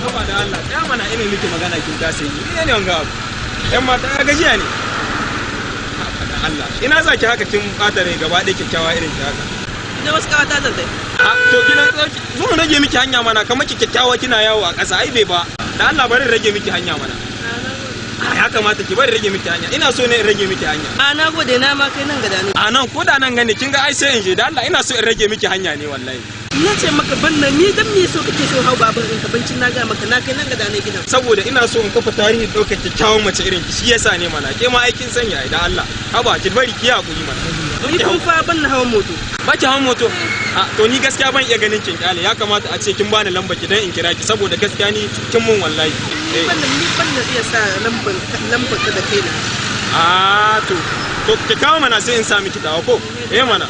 Haba da Allah, tsaya mana, ina miki magana kin kasa yi. Ni ne wanga abu. Yan mata ya gajiya ne. Haba da Allah. Ina za ki haka kin bata rai gaba ɗaya, kyakkyawa irin ki haka? Ina wasu kawata zan tai. A to gidan tsauki. Zo mu rage miki hanya mana, kamar ki kyakkyawa kina yawo a ƙasa, ai bai ba. Da Allah bari in rage miki hanya mana. A ya kamata ki bari rage miki hanya. Ina so ne in rage miki hanya. A na gode, na ma kai nan gada ne. A nan ko da nan gane kin ga ai sai in je, da Allah ina so in rage miki hanya ne wallahi. Na ce maka banna ni, dan me so kake so hau babur ɗinka bancin na ga maka na kai nan gada ne gidan? Saboda ina so in kafa tarihin ɗaukar kyakkyawan mace irin ki, shi yasa ne mana. Ke ma aikin sanya idan Allah. Haba, ki bari, ki hakuri mana. Ni kun fa banna hawan moto. Ba ki hawan moto? A to ni gaskiya ban iya ganin kin kyale, ya kamata a ce kin bani lamba ki dan in kira ki, saboda gaskiya ni kin mun wallahi. Ni banna, ni banna iya sa lambar lambar ka da kaina. A to to ki kawo mana sai in sa miki tawa ko? Eh mana.